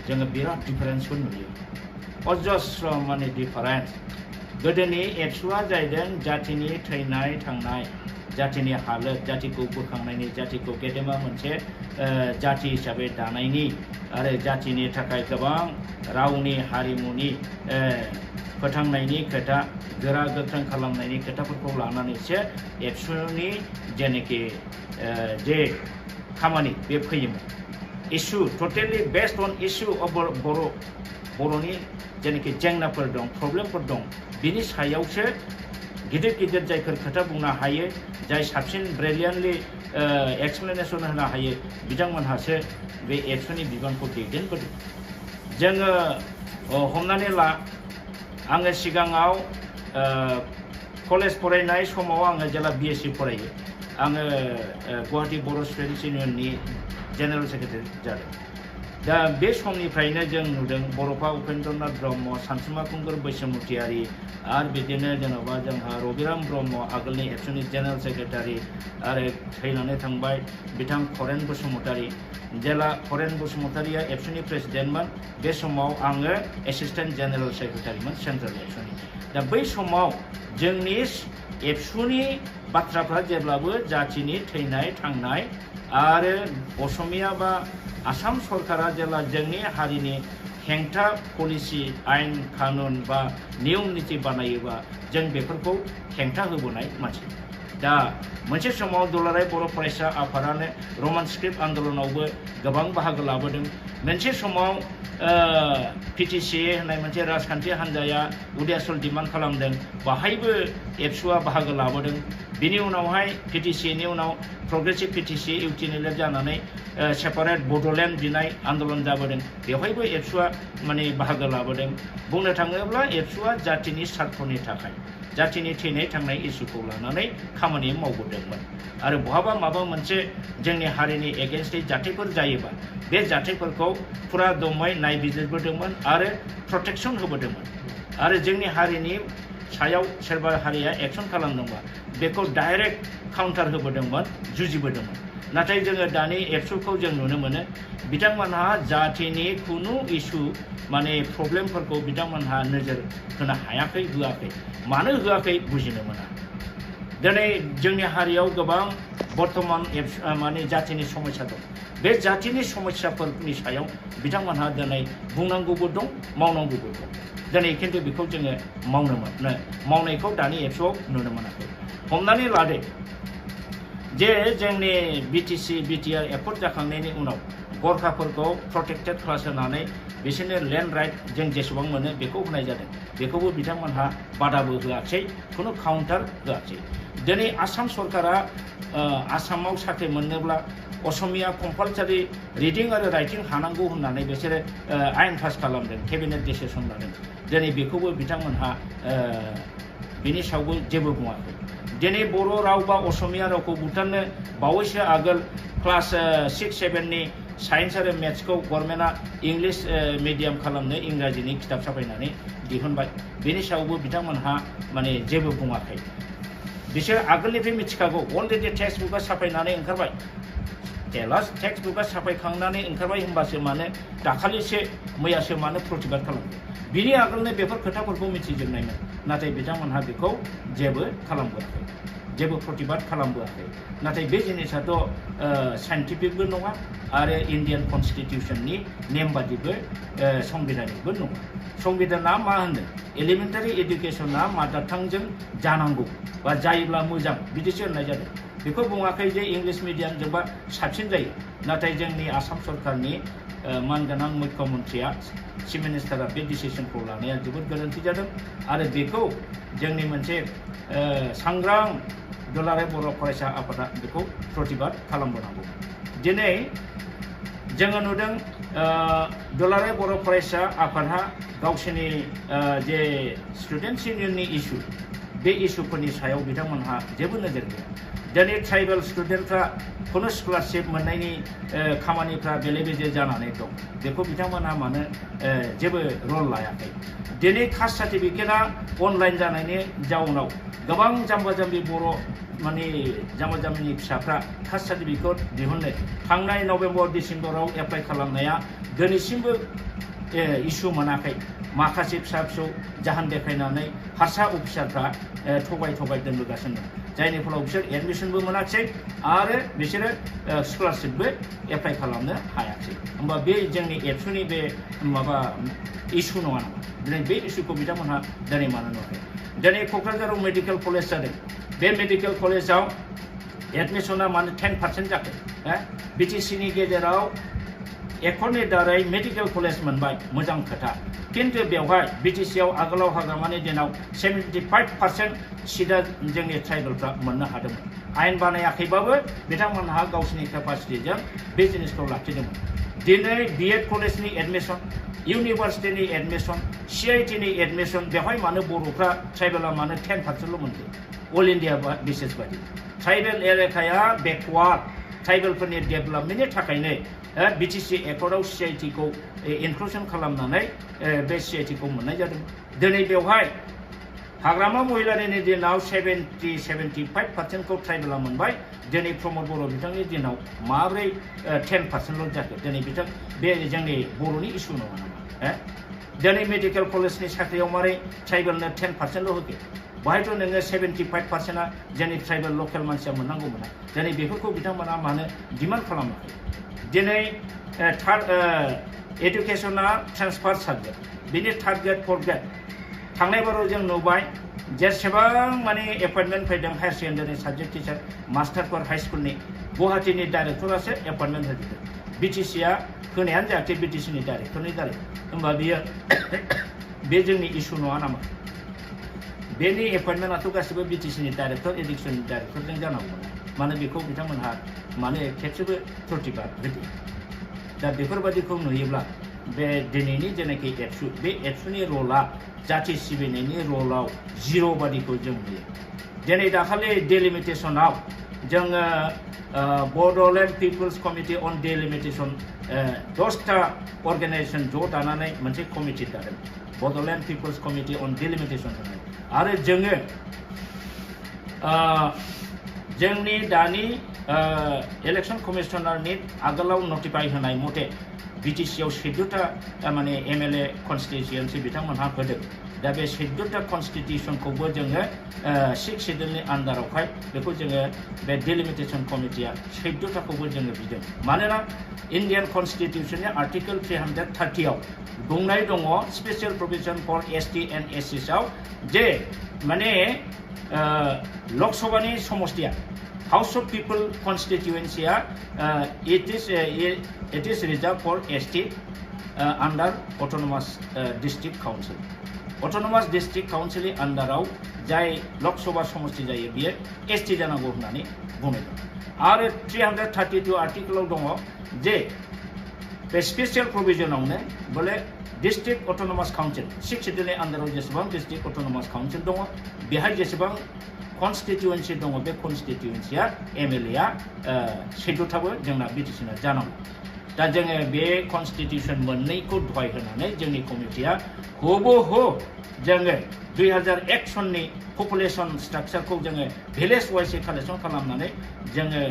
जोङो बिराद डिफारेन्सखौ नुयो अजस्र माने डिफारेन्स गोदोनि एबसुआ जाहैदों जातिनि थैनाय थांनाय जातिनि हालोद जातिखौ बोखांनायनि जातिखौ गेदेमा मोनसे जाति हिसाबै दानायनि आरो जातिनि थाखाय गोबां रावनि हारिमुनि फोथांनायनि खोथा गोरा गोख्रों खालामनायनि खोथाफोरखौ लानानैसो एबसुनि जेनाखि जे खामानि बे फैयोमोन इस्यु टटेलि बेस्ड अन इस्यु अफ बर'नि जेनाखि जेंनाफोर दं प्रब्लेमफोर दं बिनि सायावसो गिदिर गिदिर जायफोर खोथा बुंनो हायो जाय साबसिन ब्रिलियेन्टलि एक्सप्लेनेसन होनो हायो बिथांमोनहासो बे एबसुनि बिबानखौ दैदेनबोदों जोङो हमनानै ला आङो सिगाङाव कलेज फरायनाय समाव आङो जेला बिएससि फरायो आङो गुवाहाटी बर' स्टुडेन्टस इउनियननि जेनेरेल सेक्रेटारि जादों दा बे समनिफ्रायनो जों नुदों बर'फा उपेन्द्रनाथ ब्रह्म सानसुमा खुंगुर बैसोमुतियारि आरो बिदिनो जेन'बा जोंहा रबिराम ब्रह्म आगोलनि एबसुनि जेनेरेल सेक्रेटारि आरो थैनानै थांबाय बिथां खरेन बसुमतारी जेला खरेन बसुमतारिया एबसुनि प्रेसिडेन्टमोन बे समाव आङो एसिस्टेन्ट जेनेरेल सेक्रेटारिमोन सेन्ट्रेल एबसुनि दा बै समाव जोंनि एबसुनि बाथ्राफ्रा जेब्लाबो जातिनि थैनाय थांनाय आरो असमिया बा आसाम सरकारा जेला जोंनि हारिनि हेंथा पलिसि आयेन कानुन बा नियम नीति बानायोबा जों बेफोरखौ हेंथा होबोनाय मानसि दा मोनसे समाव दुलाराय बर' फरायसा आफादानो रमान स्क्रिप्ट आन्दलनावबो गोबां बाहागो लाबोदों मोनसे समाव पिटिसि होननाय मोनसे राजखान्थि हान्जाया उदियासल डिमान्ड खालामदों बाहायबो एबसुआ बाहागो लाबोदों बिनि उनावहाय पिटिसिनि उनाव प्रग्रेसिभ पिटिसि इउटिनिलेट जानानै सेपारेट बड'लेण्ड बिनाय आन्दलन जाबोदों बेवहायबो एबसुआ माने बाहागो लाबोदों बुंनो थाङोब्ला एबसुआ जातिनि स्वार्थनि थाखाय जातिनि थैनाय थांनाय इस्युखौ लानानै खामानि मावबोदोंमोन आरो बहाबा माबा मोनसे जोंनि हारिनि एगेन्स्टै जाथायफोर जायोबा बे जाथायफोरखौ फुरा दमै नायबिजिरबोदोंमोन आरो प्रटेक्सन होबोदोंमोन आरो जोंनि हारिनि सायाव सोरबा हारिया एक्सन खालामदोंबा बेखौ डाइरेक्ट काउन्टार होबोदोंमोन जुजिबोदोंमोन नाथाय जोङो दानि एबसुखौ जों नुनो मोनो बिथांमोनहा जातिनि खुनु इस्यु माने प्रब्लेमफोरखौ बिथांमोनहा नोजोर होनो हायाखै होआखै मानो होआखै बुजिनो मोना दिनै जोंनि हारियाव गोबां बर्तमान माने जातिनि समस्या दं बे जातिनि समस्याफोरनि सायाव बिथांमोनहा दिनै बुंनांगौबो दं मावनांगौबो दं दिनै खिन्थु बेखौ जोङो मावनायखौ दानि एबसुआव नुनो मोनाखै हमनानै लादो जे जोंनि बिटिसि बिटिआर एकर्ड जाखांनायनि उनाव गरखाफोरखौ प्रटेक्टेड क्लास होनानै बिसोरनो लेन्ड राइट जों जेसेबां मोनो बेखौ होनाय जादों बेखौबो बिथांमोनहा बादाबो होआखै खुनु काउन्टार होआखै दिनै आसाम सरकारा आसामाव साख्रि मोननोब्ला असमिया कम्पालसारि रिडिं आरो राइटिं हानांगौ होननानै बिसोरो आयेन पास खालामदों केबिनेट डिसिसन लादों दिनै बेखौबो बिथांमोनहा बिनि सायावबो जेबो बुङाखै दिनै बर' राव बा असमिया रावखौ बुथारनो बावैसो आगोल क्लास 6-7नि साइन्स आरो मेथ्सखौ गभर्नमेन्टआ इंलिश मिडियाम खालामनो इंराजिनि खिताब साफायनानै दिहुनबाय बेनि सायावबो बिथांमोनहा माने जेबो बुङाखै बिसोर आगोलनिफ्राय मिथिखागौ अलरेडि टेक्स्ट बुकआ साफायनानै ओंखारबाय टेक्स्ट बुकआ साफायखांनानै ओंखारबाय होनबासो मानो दाखालिसो मैयासो मानो प्रतिबाद खालामदों बिनि आगोलनो बेफोर खोथाफोरखौ मिथिजोबनायमोन नाथाय बिथांमोनहा बेखौ जेबो खालामबोआखै जेबो प्रतिबाद खालामबोआखै नाथाय बे जिनिसाथ' साइन्टिफिकबो नङा आरो इन्डियान कनस्टिटिउसननि नेम बादिबो संबिधानिकबो नङा संबिधाना मा होनो एलिमेन्टारि एडुकेसना मादार टांजों जानांगौ बा जायोब्ला मोजां बिदिसो होननाय जादों बेखौ बुङाखै जे इंलिश मिडियामजोंबा साबसिन जायो नाथाय जोंनि आसाम सरकारनि मानगोनां मुख्यमन्त्रिया चिफ मिनिस्टारा बे डिसिसनखौ लानाया जोबोद गोरोन्थि जादों आरो बेखौ जोंनि मोनसे सांग्रां दुलाराय बर' फरायसा आफादा बेखौ प्रतिबाद खालामबोनांगौ दिनै जोङो नुदों दुलाराय बर' फरायसा आफादहा गावसोरनि जे स्टुडेन्टस इउनियननि इस्यु बे इस्युफोरनि सायाव बिथांमोनहा जेबो नोजोर गैया दिनै ट्राइबेल स्टुडेन्टफ्रा खुनु स्कलारशिप मोननायनि खामानिफ्रा बेले बेजे जानानै दं बेखौ बिथांमोनहा मानो जेबो रल लायाखै दिनै कास्ट सार्टिफिकेटआ अनलाइन जानायनि जाउनाव गोबां जाम्बा जाम्बि बर' माने जाम्बा जाम्बिनि फिसाफ्रा कास्ट सार्टिफिकेट दिहुननो थांनाय नभेम्बर डिसेम्बराव एप्लाइ खालामनाया दिनैसिमबो इसु मोनाखै माखासे फिसा फिसौ जाहोन देखायनानै हारसा अफिसारफ्रा थगाय दोनबोगासिनो जायनि फलाव बिसोर एडमिसनबो मोनाखिसै आरो बिसोरो स्कलारशिपबो एप्लाइ खालामनो हायाखिसै होमबा बे जोंनि एबसुनि बे माबा इसु नङा नामा दिनै बे इसुखौ बिथांमोनहा दिनै मानो नुवाखै दिनै क'क्राझाराव मेडिकेल कलेज जादों बे मेडिकेल कलेजाव एडमिसना मानो 10% जाखो बिटिसिनि गेजेराव एकरनि दारै मेडिकेल कलेज मोनबाय मोजां खोथा किन्तु बेवहाय बिटिसिआव आगोलाव हाग्रामानि दिनाव 75% सिटआ जोंनि ट्राइबेलफ्रा मोननो हादोंमोन आयेन बानायाखैबाबो बिथांमोनहा गावसिनि केपासिटिजों बे जिनिसखौ लाखिदोंमोन दिनै बिएड कलेजनि एडमिसन इउनिभार्सिटिनि एडमिसन सिआइटिनि एडमिसन बेवहाय मानो बर'फ्रा ट्राइबेला मानो 10%ल' मोनखो अल इन्डिया बेसिस बायदि ट्राइबेल एलेकाया बेकवार्ड ट्राइबेलफोरनि डेभेलपमेन्टनि थाखायनो बिटिसि एकर्डआव सिआइटिखौ इनक्लुसन खालामनानै बे सिआइटिखौ मोननाय जादों दिनै बेवहाय हाग्रामा महिलारिनि दिनाव 75%खौ ट्राइबेला मोनबाय दिनै प्रमद बर' बिथांनि दिनाव माब्रै 10%ल' जाखो दिनै बिथां बे जोंनि बर'नि इसु नङा नामा दिनै मेडिकेल कलेजनि साख्रियाव मारै ट्राइबेलनो 10%ल' होखो बाहायथ' नोङो 75%आ जोंनि ट्राइबेल लकेल मानसिया मोननांगौमोन दिनै बेफोरखौ बिथांमोना मानो डिमान्ड खालामाखै दिनै एडुकेसना ट्रान्सफार साबजेक्ट बिनि थार्ड ग्रेड फर्थ ग्रेड थांनाय बाराव जों नुबाय जेसेबां माने एपइन्टमेन्ट फैदों हायार सेकेन्डारि साबजेक्ट टिचार मास्टारफोर हाई स्कुलनि गुवाहाटीनि डाइरेक्टरासो एपइन्टमेन्ट होजोबदों बिटिसिआ होनायानो जायाखै बिटिसिनि डाइरेक्टरनि दारै होमबा बियो बे जोंनि इसु नङा नामा बेनि एपइन्टमेन्टआथ' गासिबो बिटिसिनि डाइरेक्टर एडुकेसननि डाइरेक्टरजों जानांगौमोन मानो बेखौ बिथांमोनहा मानो खेबसेबो प्रतिबाद होदों दा बेफोरबायदिखौ नुयोब्ला बे दिनैनि जेनाखि एबसु बे एबसुनि रला जाथि सिबिनायनि रलाव जिर' बादिखौ जों नुयो दिनै दाखालि डेलिमिटेसनाव जोङो बड'लेण्ड पिपुल्स कमिटि अन डेलिमिटेसन 10टा अर्गानाइजेसन ज' दानानै मोनसे कमिटि दादों बड'लेण्ड पिपुल्स कमिटि अन डेलिमिटेसन होनाय आरो जोङो जोंनि दानि इलेक्शन कमिशनारनि आगोलाव नटिफाइ होनाय मथे बिटिसिआव 14टा माने एमएलए कनस्टिट्युएन्सि बिथांमोनहा होदों दा बे 14टा कनस्टिट्युशनखौबो जोङो 6 शेड्युलनि आन्डारावहाय बेखौ जोङो बे डेलिमिटेसन कमिटिया 14टाखौबो जोङो बिदों मानोना इन्डियान कनस्टिट्युशननि आर्टिकेल 330आव बुंनाय दङ special provision for ST and एससिसआव जे माने लकसभानि समष्टिया House of People constituency it is reserved for ST under autonomous district council. Autonomous district council under जाय लकसभा समष्टि जायो बियो ST जानांगौ होननानै बुंनाय दं आरो 332 आर्टिकेलाव दङ जे बे स्पेशल प्रोभिजनावनो बोले डिस्ट्रिक्ट अटोनोमास काउन्सिल 6 शेड्युलनि आन्डाराव जेसेबां डिस्ट्रिक्ट अटोनोमास काउन्सिल दङ बेहाय जेसेबां कन्स्टिट्युएन्सि दङ बे कन्स्टिट्युएन्सिया एमएलएआ 14टाबो जोंना बिटिसिना जानांगौ दा जोङो बे कन्स्टिट्युसन मोननैखौ दहाय होनानै जोंनि कमिटिया हुबहु जोङो 2001 सननि पपुलेशन स्ट्राक्चारखौ जोङो भिलेज वाइज कालेक्शन खालामनानै जोङो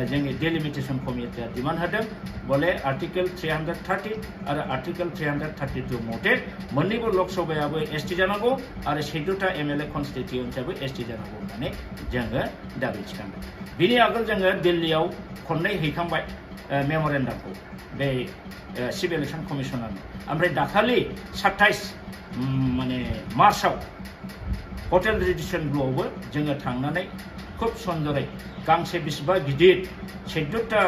जोंनि डेलिमिटेसन कमिटिया डिमान्ड होदों बोले आर्टिकेल 330 आरो आर्टिकेल 332 मथे मोननैबो लकसभायाबो एसटी जानांगौ आरो 14टा एमएलए कन्स्टिट्युएन्सियाबो एसटी जानांगौ होननानै जोङो दाबि थिखांदों बिनि आगोल जोङो दिल्लीयाव खननै हैखांबाय मेमरेन्डामखौ बे चिफ इलेक्शन कमिशनारनो ओमफ्राय दाखालि 27 माने मार्चआव हटेल रेडिसन ब्लुआवबो जोङो थांनानै खुब सुन्दरै गांसे बिसिबा गिदिर 14टा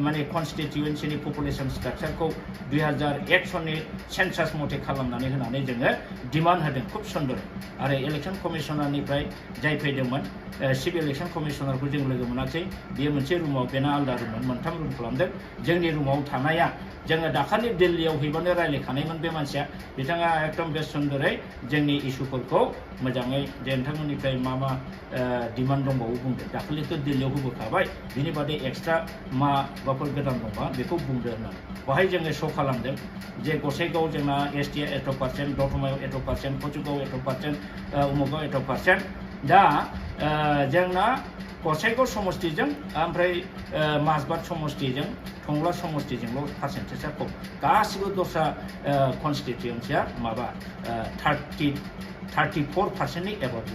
माने कन्स्टिट्युएन्सिनि पपुलेशन स्ट्राक्चारखौ 2001 सननि सेन्सास मथे खालामनानै होनानै जोङो डिमान्ड होदों खुब सुन्दरै आरो इलेक्शन कमिशनारनिफ्राय जाय फैदोंमोन चिफ इलेक्शन कमिशनारखौ जों लोगो मोनाखै बियो मोनसे रुमाव बेना आलदा रुममोन मोनथाम रुम खालामदों जोंनि रुमाव थानाया जोङो दाखालि दिल्लीयाव हैबानो रायलायखानायमोन बे मानसिया बिथाङा एकदम बे सुन्दरै जोंनि इस्युफोरखौ मोजाङै जे नोंथांमोननिफ्राय मा मा डिमान्ड दंबावो बुंदो दाखालिथ' दिल्लीयाव होबोखाबाय बिनि बादै एक्सट्रा माबाफोर गोदान दंबा बेखौ बुंदो होननानै बेवहाय जोङो श' खालामदों जे गसाइगाव जोंना एसटिआ 8%, दतमायाव 8%, कचुगाव 8%, उमुगाव 8%। दा जोंना गसाइगाव समष्टिजों ओमफ्राय माजबाद समष्टिजों टंला समष्टिजोंल' पार्सेन्टेजआ खम गासिबो दस्रा कनस्टिटिउन्सिया माबा 34%नि एबाउट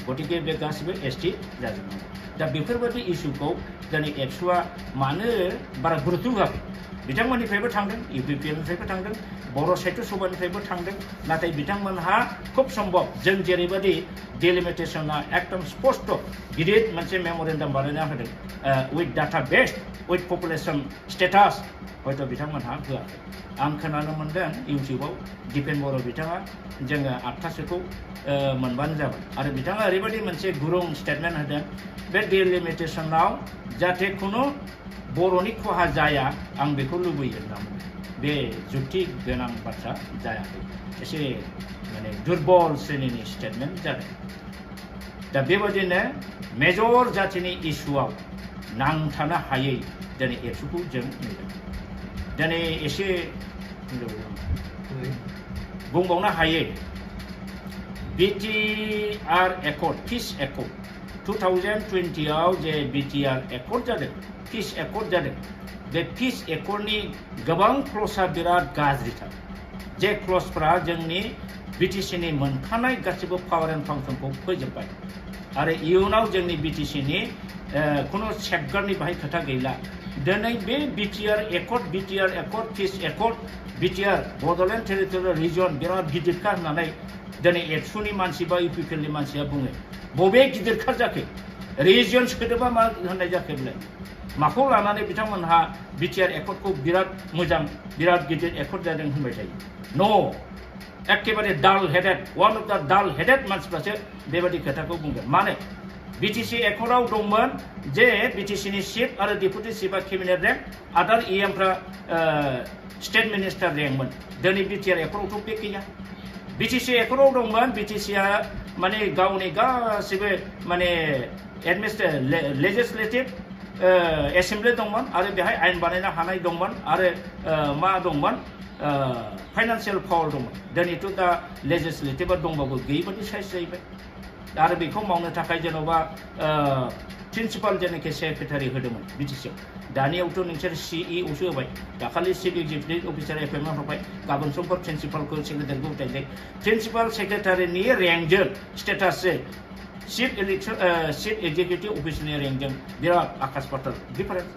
गतिके बे गासिबो एसटी जाजोबनांगौ दा बेफोरबायदि इस्युखौ दिनै एबसुआ मानो बारा गुरुत्व होआखै बिथांमोननिफ्रायबो थांदों इउपिपिएलनिफ्रायबो थांदों बर' साहित्य सभानिफ्रायबो थांदों नाथाय बिथांमोनहा खुब सम्भब जों जेरैबायदि डिलिमिटेसना एकदम स्पष्ट गिदिर मोनसे मेम'रेन्डाम बानायना होदों उइथ डाटा बेस उइथ पपुलेसन स्टेटास हयथ' बिथांमोनहा होआखै आं खोनानो मोनदों इउटिउबाव दिपेन बर' बिथाङा जोङो 8थासोखौ मोनबानो जाबाय आरो बिथाङा ओरैबायदि मोनसे गुरुं स्टेटमेन्ट होदों बे डिलिमिटेसनाव जाहाथे खुनु बर'नि खहा जाया आं बेखौ लुबैयो होनना बे जुक्ति गोनां बाथ्रा जायाखै एसे माने दुर्बल श्रेणीनि स्टेटमेन्ट जादों दा बेबायदिनो मेजर जातिनि इस्युआव नांथानो हायै दिनै एबसुखौ जों नुदों दिनै एसे बुंबावनो हायो बिटिआर एकर्ड पिस एकर्ड 2020आव जे बिटिआर एकर्ड जादों पिस एकर्ड जादों बे पिस एकर्डनि गोबां क्ल'जआ बिराद गाज्रिथार जे क्ल'जफ्रा जोंनि बिटिसिनि मोनखानाय गासिबो पावार एन्ड फांसनखौ फोजोबबाय आरो इयुनाव जोंनि बिटिसिनि खुनु सेफगार्डनि बाहाय खोथा गैला दिनै बे BTR accord peace accord BTR Bodoland territorial region बिराद गिदिरखा होननानै दिनै एबसुनि मानसि बा इउपिपिएलनि मानसिया बुङो बबे गिदिरखा जाखो रिजन सोदोबा मा होननाय जाखो बेलाय माखौ लानानै बिथांमोनहा बिटिआर एकर्डखौ बिराद मोजां बिराद गिदिर एकर्ड जादों होनबाय थायो न' एखेबारे डाल हेडेड वान अफ द डाल हेडेड मानसिफ्रासो बेबायदि खोथाखौ बुंगोन मानो बिटिसि एकर्डआव दंमोन जे बिटिसिनि चिफ आरो डेपुटि चिफआ केबिनेट रेंक आदार इएमफ्रा स्टेट मिनिस्टार रेंकमोन दिनै बिटिआर एकर्डआवथ' बे गैया बिटिसि एकर्डआव दंमोन बिटिसिआ माने गावनि गासिबो माने लेजिस्लेटिभ एसेम्बलि दंमोन आरो बेहाय आयेन बानायनो हानाय दंमोन आरो मा दंमोन फाइनान्सियेल पावार दंमोन दिनैथ' दा लेजिस्लेटिभआ दंबाबो गैयिबादि साइज जाहैबाय आरो बेखौ मावनो थाखाय जेन'बा प्रिन्सिपाल जेनाखि सेक्रेटारि होदोंमोन बिटिसिआव दानियावथ' नोंसोर सिइअसो होबाय दाखालि चिफ एक्जिकिउटिभ अफिसार एपइन्टमेन्ट होबाय गाबोन समफोर प्रिन्सिपालखौ सेक्रेटारिखौ होथायदों प्रिन्सिपाल सेक्रेटारिनि रेंकजों स्टेटासजों चिफ एक्जिकिउटिभ अफिसनि रेंकजों बिराद आकाश पाताल डिफारेन्स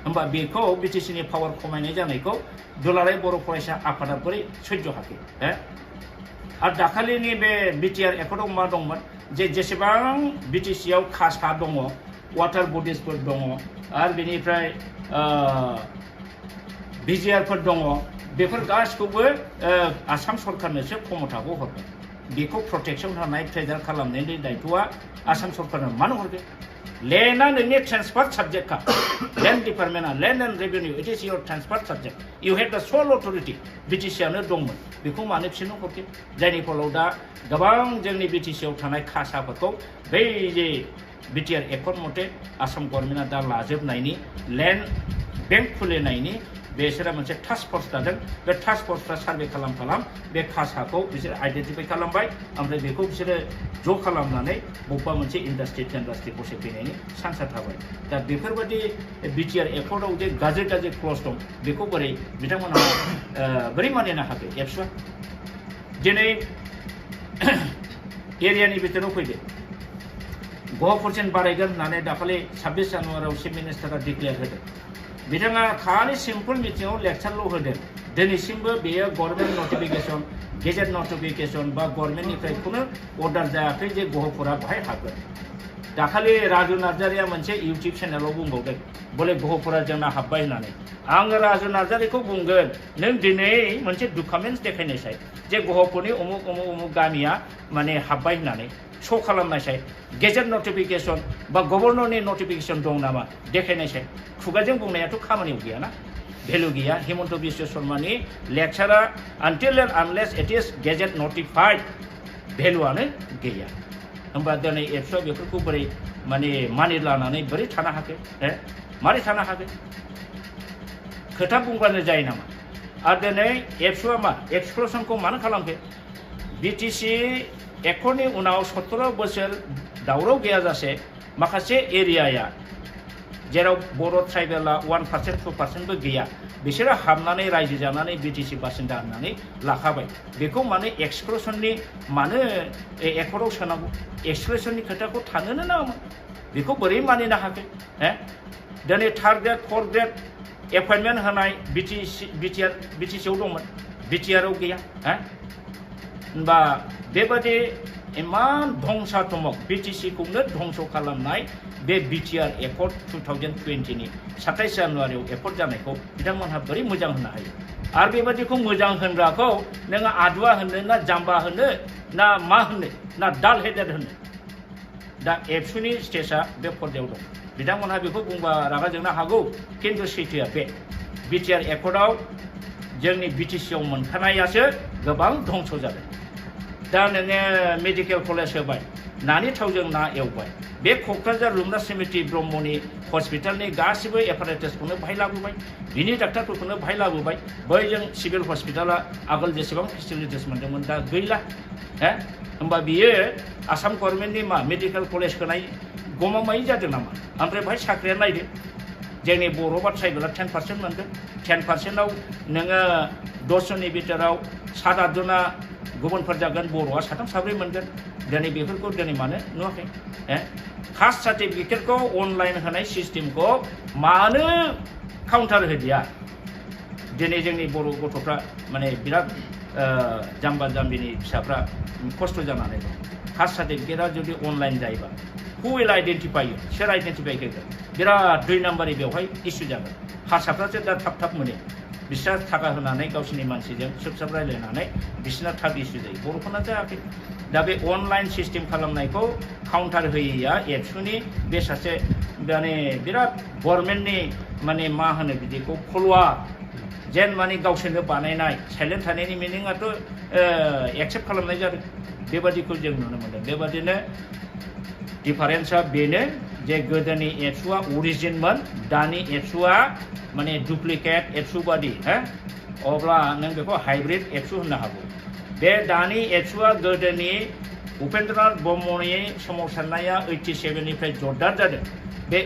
होमबा बेखौ बिटिसिनि पावार खमायनाय जानायखौ दुलाराय बर' फरायसा आफादा बोरै सैज्य हाखै आरो दाखालिनि बे बिटिआर एकर्डआव मा दंमोन जे जेसेबां बिटिसिआव कास्टआ दङ वाटार बडिसफोर दङ आरो बेनिफ्राय बिजिआरफोर दङ बेफोर गासिखौबो आसाम सरकारनोसो क्षमताखौ हरगोन बेखौ प्रटेक्सन होनाय प्रेजार खालामनायनि दायित्वआ आसाम सरकारनो मानो हरगोन लेन्डआ नोंनि ट्रेन्सफार साबजेक्टखा लेन्ड डिपार्टमेन्टआ land and revenue it is your transfer subject you have the sole authority बिटिसिआनो दंमोन बेखौ मानो बिसोरनो हरगोन जायनि फलाव दा गोबां जोंनि बिटिसिआव थानाय खासाफोरखौ बै जे बिटिआर एकर्ड मथे आसाम गभर्नमेन्टआ दा लाजोबनायनि लेन्ड बेंक खुलिनायनि बिसोरा मोनसे टास्क फर्स दादों बे टास्क फर्सफ्रा सार्भे खालाम बे खासाखौ बिसोर आइडेन्टिफाइ खालामबाय ओमफ्राय बेखौ बिसोरो ज' खालामनानै बबेबा मोनसे इन्डास्ट्रि फसंफैनायनि चान्सआ थाबाय दा बेफोरबायदि बिटिआर एकर्डआव जे गाज्रि क्ल'ज दं बेखौ बोरै बिथांमोनहा बोरै मानिनो हाखो एबसुआ दिनै एरियानि बिथोराव फैदो 5% बारायगोन होननानै दाखालि 26 जानुवारियाव चिफ मिनिस्टारा डिक्लेयार होदों बिथाङा खालि सिम्पल मिटिङाव लेक्सारल' होदों दिनैसिमबो बेयो गभर्नमेन्ट नटिफिकेसन गेजेट नटिफिकेसन बा गभर्नमेन्टनिफ्राय खुनु अर्डार जायाखै जे गहपुरा बाहाय हाबगोन दाखालि राजु नार्जारिया मोनसे इउटिउब चेनेलाव बुंबावदों बले गहपुरा जोंना हाब्बाय होननानै आङो राजु नार्जारिखौ बुंगोन नों दिनै मोनसे डकुमेन्टस देखायनायसाय जे गहपुरनि उमुक गामिया माने हाब्बाय होननानै शो खालामनायसाय गेजेट नटिफिकेसन बा गभर्नरनि नटिफिकेसन दं नामा देखायनायसाय खुगाजों बुंनायाथ' खामानियाव गैयाना भेलु गैया हिमन्त बिश्व शर्मानि लेक्चारा until and unless it is gazette notified भेलुआनो गैया होमबा दिनै एबसुआ बेफोरखौ बोरै माने मानि लानानै बोरै थानो हाखो मारै थानो हाखो खोथा बुंबानो जायो नामा आरो दिनै एबसुआ मा एक्सक्लुसनखौ मानो खालामखो बिटिसि एकर्डनि उनाव 17 बोसोर दावराव गैयाजासे माखासे एरियाया जेराव बर' ट्राइबेला 1% 2%बो गैया बिसोरो हाबनानै रायजो जानानै बिटिसि बासिन्दा होननानै लाखाबाय बेखौ माने एक्सक्लुसननि मानो एकर्डआव सोनांगौ एक्सक्लुसननि खोथाखौ थानोनो नाङामोन बेखौ बोरै मानिनो हाखो दिनै third grade fourth grade appointment होनाय बिटिसिआव दंमोन बिटिआरआव गैया होनबा बेबादि इमान धंसात्मक बिटिसिखौनो धंस खालामनाय बे बिटिआर एकर्ड 2020 नि 27 जानुवारियाव एकर्ड जानायखौ बिथांमोनहा बोरै मोजां होनो हायो आरो बेबादिखौ मोजां होनग्राखौ नोङो आदुवा होनो ना जाम्बा होनो ना मा होनो ना दाल हेडेड होनो दा एबसुनि स्टेजआ बे पर्दायाव दं बिथांमोनहा बेखौ बुंबा रागा जोंनो हागौ खिन्थु सैथोआ बे बिटिआर एकर्डआव जोंनि बिटिसिआव मोनखानायासो गोबां धंस जादों दा नोङो मेडिकेल कलेज होबाय नानि थावजों ना एवबाय बे क'क्राझार रुपनाथ समिति ब्रह्मनि हस्पिटालनि गासिबो एपारेटासखौनो बाहाय लाबोबाय बिनि डाक्टारफोरखौनो बाहाय लाबोबाय बैजों सिभिल हस्पिटाला आगोल जेसेबां फेसिलिटिस मोनदोंमोन दा गैला होमबा बियो आसाम गभर्नमेन्टनि मा मेडिकेल कलेज होनाय गमामायै जादों नामा ओमफ्राय बाहाय साख्रिया नायदो जोंनि बर' बा ट्राइबेला 10% मोनगोन 10%आव नोङो 10 जननि बिथोराव 7-8 जना गुबुनफोर जागोन बर'आ 3-4 मोनगोन दिनै बेफोरखौ दिनै मानो नुवाखै कास्ट सार्टिफिकेटखौ अनलाइन होनाय सिस्टेमखौ मानो काउन्टार होदिया दिनै जोंनि बर' गथ'फ्रा माने बिराद जाम्बा जाम्बिनि फिसाफ्रा खस्थ' जानानै दं कास्ट सार्टिफिकेटआ जुदि अनलाइन जायोबा हु विल आइडेन्टिफाइ सोर आइडेन्टिफाइ होगोन बिराद 2 नाम्बारि बेवहाय इसु जागोन हारसाफ्रासो दा थाब मोनो बिसोर थाखा होनानै गावसोरनि मानसिजों सोबसाब रायलायनानै बिसोरना थाब इसु जायो बर'फोरना जायाखै दा बे अनलाइन सिस्टेम खालामनायखौ काउन्टार होयैया एबसुनि बे सासे माने बिराद गभर्नमेन्टनि माने मा होनो बिदिखौ फल'आ जेन माने गावसोरनो बानायनाय साइलेन्ट थानायनि मिनिंआथ' एक्सेप्ट खालामनाय जादों बेबादिखौ जों नुनो मोनदों बेबादिनो डिफारेन्सआ बेनो जे गोदोनि एबसुआ अरिजिनमोन दानि एबसुआ माने डुप्लिकेट एबसु बादि अब्ला नों बेखौ हाइब्रिड एबसु होननो हागौ बे दानि एबसुआ गोदोनि उपेन्द्रनाथ ब्रह्मनि सोमावसारनाया 87 निफ्राय जरदार जादों बे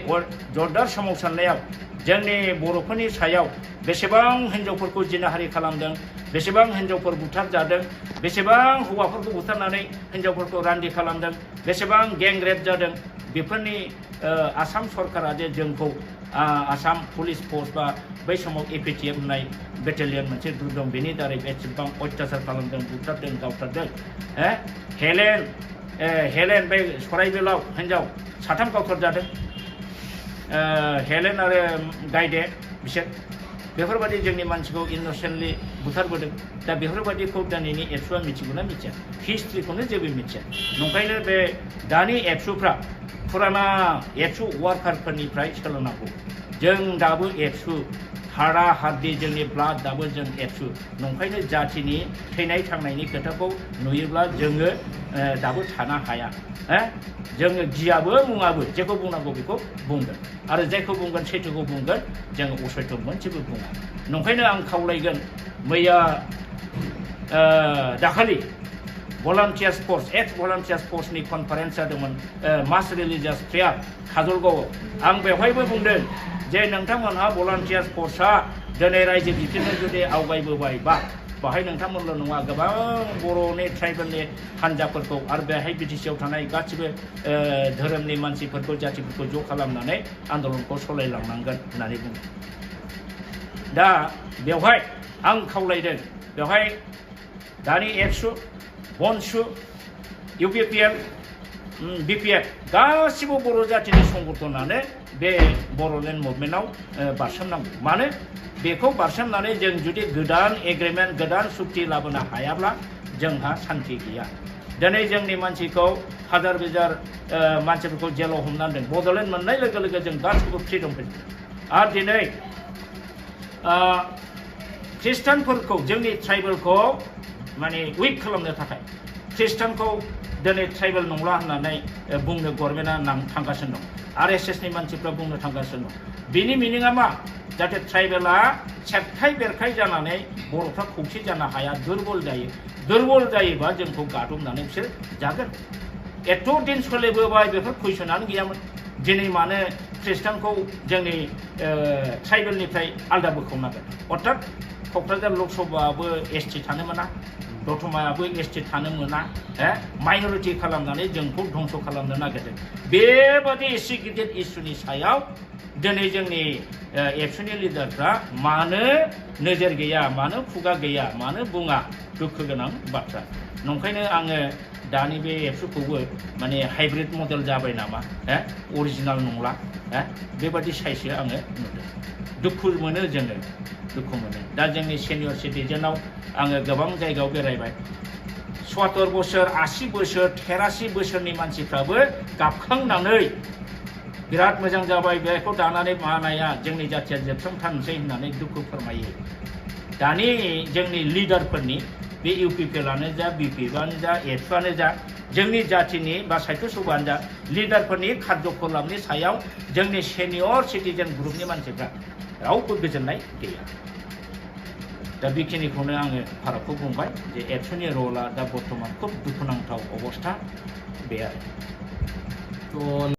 जरदार सोमावसारनायाव जोंनि बर'फोरनि सायाव बेसेबां हिन्जावफोरखौ जिनाहारि खालामदों बेसेबां हिन्जावफोर बुथारजादों बेसेबां हौवाफोरखौ बुथारनानै हिन्जावफोरखौ रान्दि खालामदों बेसेबां गेंरेप जादों बेफोरनि आसाम सरकारा जे जोंखौ आसाम पुलिस फोर्स बा बै समाव एपिटिएफ होननाय बेटेलियन मोनसे ग्रुप दं बेनि दारै बेसेबां अत्याचार खालामदों बुथारदों गावथारदों हेलेन बै सराइबिलाव हिन्जाव 3 गावथारजादों हेलेन आरो गायदे बिसोर बेफोरबायदि जोंनि मानसिखौ इनोसेन्टलि बुथारबोदों दा बेफोरबायदिखौ दिनैनि एबसुआ मिथिगौना मिथिया हिस्ट्रिखौनो जेबो मिथिया नंखायनो बे दानि एबसुफ्रा फुराना एबसु वार्कारफोरनिफ्राय सोलोंनांगौ जों दाबो एबसु हारा हाद्दि जोंनि ब्लाड दाबो जों एबसु नंखायनो जातिनि थैनाय थांनायनि खोथाखौ नुयोब्ला जोङो दाबो थानो हाया जोङो गियाबो मुङाबो जेखौ बुंनांगौ बेखौ बुंगोन आरो जायखौ बुंगोन सैथोखौ बुंगोन जोङो असैथो मोनसेबो बुङा नंखायनो आं खावलायगोन मैया दाखालि भलान्टियार्स फोर्स एक्स भलान्टियार्स फोर्सनि कनफारेन्स जादोंमोन मास रिलिजियास प्रेयार काजलगावआव आं बेवहायबो बुंदों जे नोंथांमोनहा भलान्टियार्स फोर्सआ दिनै रायजो बिथिंनो जुदि आवगायबोबायबा बाहाय नोंथांमोनल' नङा गोबां बर'नि ट्राइबेलनि हान्जाफोरखौ आरो बेहाय बिटिसिआव थानाय गासिबो धोरोमनि मानसिफोरखौ जातिफोरखौ ज' खालामनानै आन्दलनखौ सालायलांनांगोन होननानै बुङो दा बेवहाय आं खावलायदों बेवहाय दानि एबसु बनसु इउपिपिएल बिपिएफ गासिबो बर' जातिनि संगठनानो बे बर'लेण्ड मुभमेन्टआव बारसोमनांगौ मानो बेखौ बारसोमनानै जों जुदि गोदान एग्रिमेन्ट गोदान सुक्ति लाबोनो हायाब्ला जोंहा सान्थि गैया दिनै जोंनि मानसिखौ हाजार बिजार मानसिफोरखौ जेलाव हमनानै दोन बड'लेण्ड मोननाय लोगो लोगो जों गासिबो फ्रिदम फैदों आरो दिनै ख्रिस्टानफोरखौ जोंनि ट्राइबेलखौ माने उइक खालामनो थाखाय ख्रिस्टानखौ दिनै ट्राइबेल नंला होननानै बुंनो गभर्नमेन्टआ थांगासिनो दं आरएसएसनि मानसिफ्रा बुंनो थांगासिनो दं बिनि मिनिङा मा जाहाथे ट्राइबेला सेरखाय बेरखाय जानानै बर'फ्रा खौसे जानो हाया दुरबल जायोबा जोंखौ गादबनानै बिसोर जागोन एथ' दिन सोलिबोबाय बेफोर कुइसनानो गैयामोन दिनै मानो ख्रिस्टानखौ जोंनि ट्राइबेलनिफ्राय आलदा बोखावनांगोन अर्थात क'क्राझार लकसभायाबो एसटि थानो मोना दतमायाबो एसटि थानो मोना माइनरिटि खालामनानै जोंखौ धंस खालामनो नागिरदों बेबादि एसे गिदिर इस्युनि सायाव दिनै जोंनि एबसुनि लिडारफ्रा मानो नोजोर गैया मानो खुगा गैया मानो बुङा दुखु गोनां बाथ्रा नंखायनो आङो दानि बे एबसुखौबो माने हाइब्रिद मडेल जाबाय नामा अरिजिनाल नंला बेबादि साइसो आङो नुदों दुखु मोनो जोङो दुखु मोनो दा जोंनि सिनियर सिटिजेनाव आङो गोबां जायगायाव बेरायबाय 70 बोसोर 80 बोसोर 83 बोसोरनि मानसिफ्राबो गाबखांनानै बिराद मोजां जाबाय बेखौ दानानै मानाया जोंनि जाथिया जोबस्रांथारनोसै होननानै दुखु फोरमायो दानि जोंनि लिडारफोरनि बे इउपिपिएलआनो जा बिपिएफआनो जा एबसुआनो जा जोंनि जातिनि बा साहित्य सभायानो जा लिडारफोरनि खार्यकलापनि सायाव जोंनि सिनियर सिटिजेन ग्रुपनि मानसिफ्रा रावबो गोजोननाय गैया दा बेखिनिखौनो आङो फारागखौ बुंबाय जे एबसुनि रला दा बर्थमान खुब दुखुनांथाव अबस्था बे आरो